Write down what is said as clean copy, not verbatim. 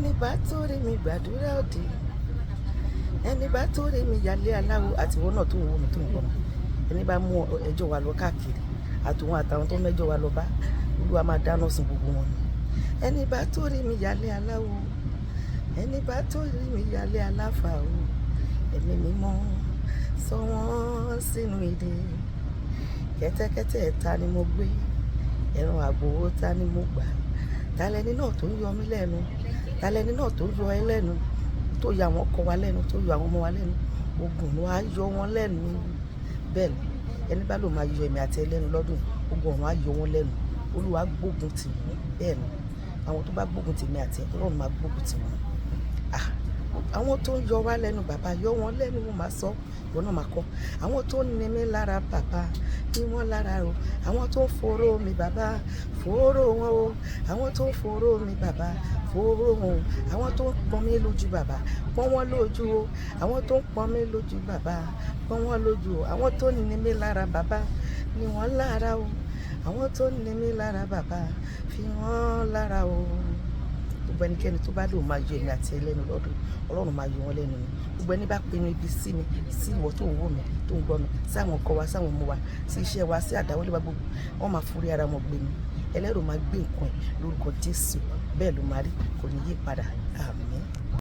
Ẹni bá torí mi gbàdúrà òdì, ẹni bá torí mi yálé aláwo, àti ìwọ náà tó ń wò mí, tó ń gbọ́ mi. Ẹni bá mú ẹjọ́ wa lọ káàkiri, àtòun àtàwọn tó mẹ́jọ wa lọ bá, Olúwa máa dáná sun gbogbo wọn ni. Ẹni bá torí mi yálé aláwo, ẹni bá torí mi yálé aláfà o, ẹ̀mí mímọ́ sọ wọ́n sínú ìdè. Kẹ́tẹ́kẹ́tẹ́ ta ni mo gbé, ẹran àgbò ta ni mo gbà? Ta lẹni náà tó ń yọ mí lẹ́nu? Ta lẹni náà tó ń yọ ẹ́ lẹ́nu? Tó yọ àwọn ọkọ wa lẹ́nu, tó yọ àwọn ọmọ wa lẹ́nu. Ogun ọ̀run á yọ wọ́n lẹ́nu. Bẹ́ẹ̀ ni, ẹni bá lò máa yọ èmi àti ẹ lẹ́nu lọ́dún, ogun ọ̀run á yọ wọ́n lẹ́nu. Olúwa gbógun tì wọ́n. Bẹ́ẹ̀ ni, àwọn tó bá gbógun tì mí àti ẹ, Ọlọ́run máa gbógun tì wọ́n. Ah, àwọn tó ń yọ wá lẹ́nu, bàbá yọ wọ́n lẹ́nu, mo máa sọ, ìwọ náà máa kọ́. Àwọn tó ń ni mí lára, bàbá ní wọ́n lára o. Àwọn tó ń foró mi, bàbá foró wọn o. Àwọn tó ń foró mi, bàbá foró wọn o. Àwọn tó ń pọ́n mi lójú, bàbá pọ́n wọ́n lójú o. Àwọn tó ń pọ́n mi lójú, bàbá pọ́n wọ́n lójú o. Àwọn tó ń ni mí lára, bàbá ní wọ́n lára o. Àwọn tó ń ni mí lára, bàbá fi wọ́n lára o. Gbogbo ẹnikẹ́ni tó bá lò máa yọ èmi àti ẹ lẹ́nu lọ́dún, Ọlọ́run máa yọ wọ́n lẹ́nu ni. Gbogbo ẹni bá pinnu ibi sí mi, sí ìwọ tó ń wò mí, tó ń gbọ́ mi, sí àwọn ọkọ wa, sí àwọn ọmọ wa, sí iṣẹ́ wa, sí àdáwọ́lé wa gbogbo, wọ́n máa forí ara wọn gbé mi. Ẹlẹ́rù máa gbé nǹkan ẹ̀ lórúkọ Jésù. Bẹ́ẹ̀ ló máa rí, kò ní yí padà. Àmín.